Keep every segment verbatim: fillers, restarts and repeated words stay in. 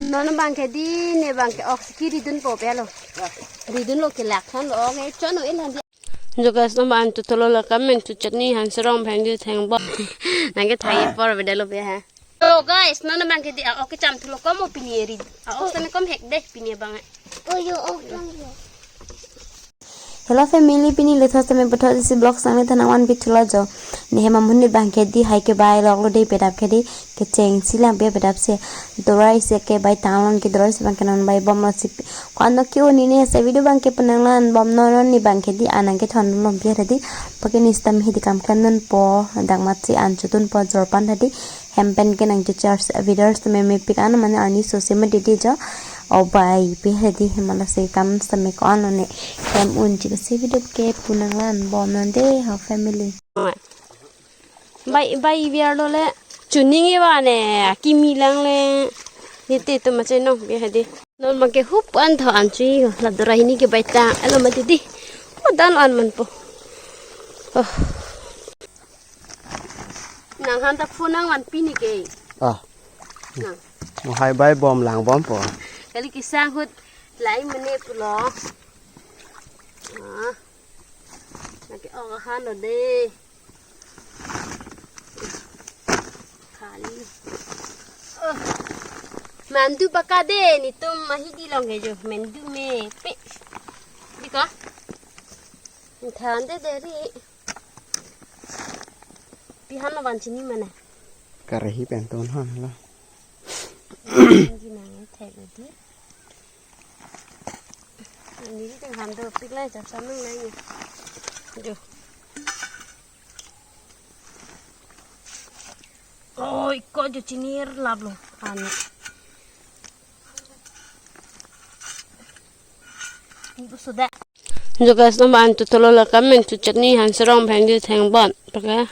Non abang ke di ne abang ke oxygen ridunpo pe lo. Ridunlo ke lakthanlo, ok, chonlo, eh, landi. Jo guys, non abang an tu tholo, la kamen tu chutney, han serong bhang di theng bo. Nang ke thai apor beda lo pe ha. So guys, non abang ke di, ah, ok, cham thulo, kom o pini ri. Ah, ok, sami kom hek deh pini abang. Oh, yo, ok, lang yo. Hello family, pini lethos tame puthot isi vlog sang le thanang van pithulo jo. Ne hem amun ne abang ke di hai ke bai loklo de, pedap ke di kecheng si lang pe pedap si. Dorai si ke bai tanglo ke, dorai si abang ke non bai bomlo si. Ko-an no ke o, ne ne si video abang ke penang lan bomnon, ne abang ke di anang kethondunlo biar di. Pake ne stam hidi kam klemdunpo, dak mat si an chodunpo jorpan di. Hem pen ke nang chu church videos tame mepik an mane arni sose ma didi jo. O bai pe hedi hem ala se kam same ko-an lo ne. Hem un chik si video ke punang lan bomnon de ho family. Bai, bai biar lo le. Chuning iwa ne, akimi lang le. Nite to ma chenong pe hedi. Non abang ke hup an tho an chu, la dorai hini ke bai tang, alo ma didi. Oh, dan an manpo. Oh. Nang han ta phone nang van pini ke. Ah. Nang. Mo hai bai bom lang bompo. Kali kisang hut lai mene pulo. Ah. Nang ke, oh, han lo de. Kali. Oh. Mandu baka de, netum ahi di long ke jo. Mandu me pe. Di ka? Than de de ri. Pi han lo van chini mane. Karehi pen ton han lo. Di nang thek di. Ani di teng han do pik lai cha samung lai ni. Jo. Oi, ko jo chini er lap lo. Ani. Sudah. Jo guys, non abang an tu tholo, la kamen tu chutney, han serong bhang di theng bon. Pake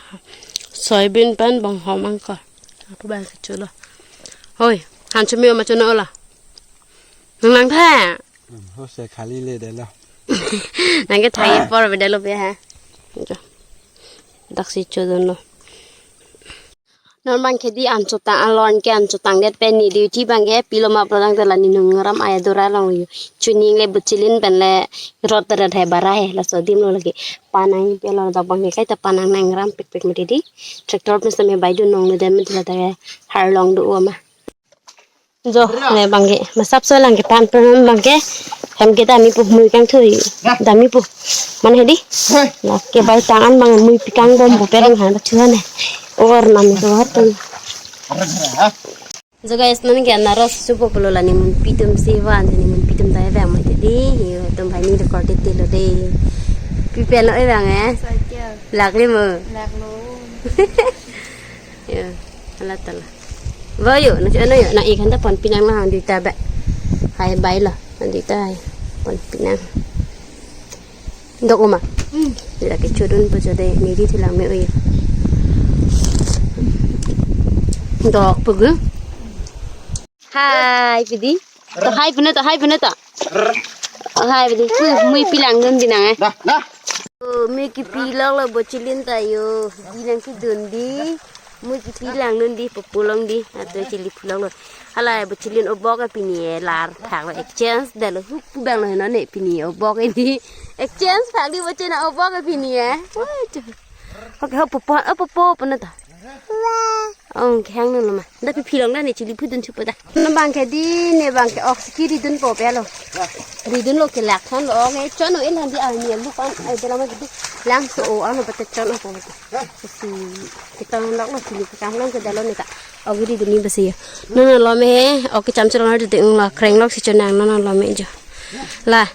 soybean pen bong hom angko. Aku bang kechulo. Hoi, han chumi ma chuno la. Nang nang tha. Hmm, ho se khali le de lo. Nang ke thai apor beda lo pe ha. Jo. Dak si chodunlo. Non abang ke di an chotang, alon ke an chotang det pen ne duty abang ke pilo ma pulo tangte la ne nung ram aya dora long yo. Chuning le buchilin pen le rot rat hai bara hai, laso adim lo lake. Panang pe lo, dak abang ke kaita panang nang ram pik pik ma didi. Tractor pen same bai dun nong ne dem la ta har long do ma. Jo, ne abang ke, masap so lang ke pan pan abang ke, hem ke dami pu mui kangthui, dami pu, man hedi, la ke bai tang an abang mui pi kang bompo pe lang han ba chuan ne, or nam to hat pun. Jo guys, non ke anaros supo pulo la nemun pi atum si van, nemun pi atum ta abang ma didi, yo atum bhai ni record te lo de, pi pen lo abang eh, Cycle. Lak le mo. Lak lo. Ya, ala tala. Ba yo, na ano yo, na ikan ta pon pinang na hang duita ba. Hai bai lo, hang duita hai. Pon pinang. Dok uma. Hmm. Dila ke chodun po chode, ne di thilang me uyo. Dok pugu. Hai, pidi. To hai puna to, hai puna to. Hai, pidi. Pu, mui pi langdun di nang eh. Dah, dah. Oh, mui kipi lok lo buchilin ta yo. Di nang kidun di. Mui kipi langdun di, pupu long di. Ato chili pu lok lo. Hala buchilin obok eh pini eh lar thak lo exchange. Dah lo hupu bang lo heno ne pini obok eh di. Exchange thak di buchilin obok eh pini eh. Wah, chu. Oke, ho pupu, oh pupu, puna to. Ong khang no lo ma. Dah pi phi long dah ne chili phudun chupo dah. Non abang ke di ne abang ke oxygen ridunpo pe lo. Ridunlo ke lakthanlo, ok, chonlo, eh, landi arni alu pan ai dela ma di. Langso o ano pate chonpo. Si kita lok lo chili ke kam lang ke dalo ne ta. Oxygen ridun ni basi ya. Non lo me, ok, cham chorong har de ong la kreng lok si chonang non lo me jo. La.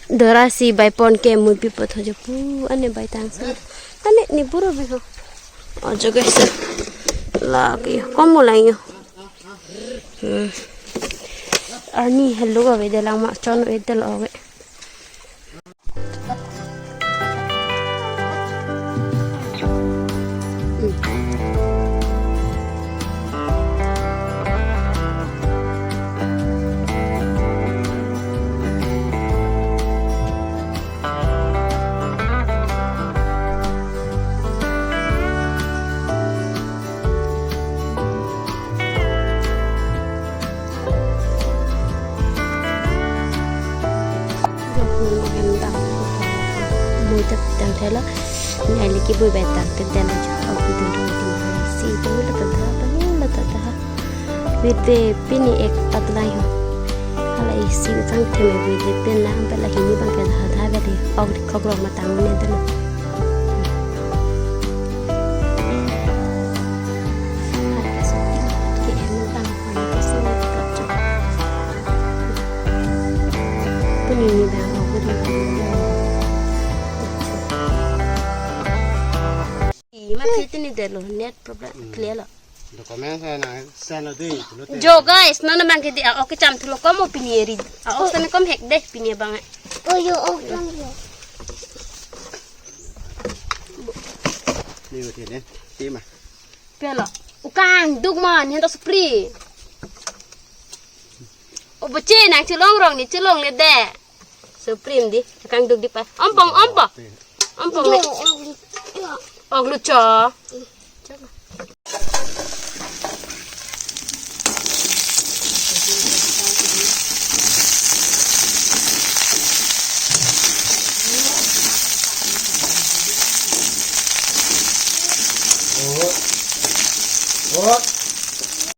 Dora si bai pon ke mui pipo tho jo pu ane bai tang si. Ane ne buro bi ho. O jo guys. La ke kom mo lang yo. Hmm. Arni hello ga ve de lang ma chon ve de lo ve. Hala, neli keboi bai tangte telo jo, ok dun rong tin. Si, dun lo tata, dun lo tata. Wait, wait, pini ek patlai ho. Hala isi utang theme wait, wait, pin na, pela hini bang ke dha dha beli. Ok, ri kok rong matang ne dun lo. Hala kaso, ke em bang, hala kaso, pini ni bang, ok, dun lo. Ih, mati tini delo, net problem clear lo. Document hai na, send lo dei, lo te. Jo guys, non bang ke dei, ah, ok, cham thulo komo pini eri. Ah, ok, sene kom hek deh, pini bang. Oh, yo, ok, bang, yo. Ni uti ne, ti ma. Pelo. Ukang, duk man, hen to supri. O boche nang chelong rong ni chelong le deh. Suprim di, akangduk di pa. Ompong, ompo. Ompong ne. Ok lucho.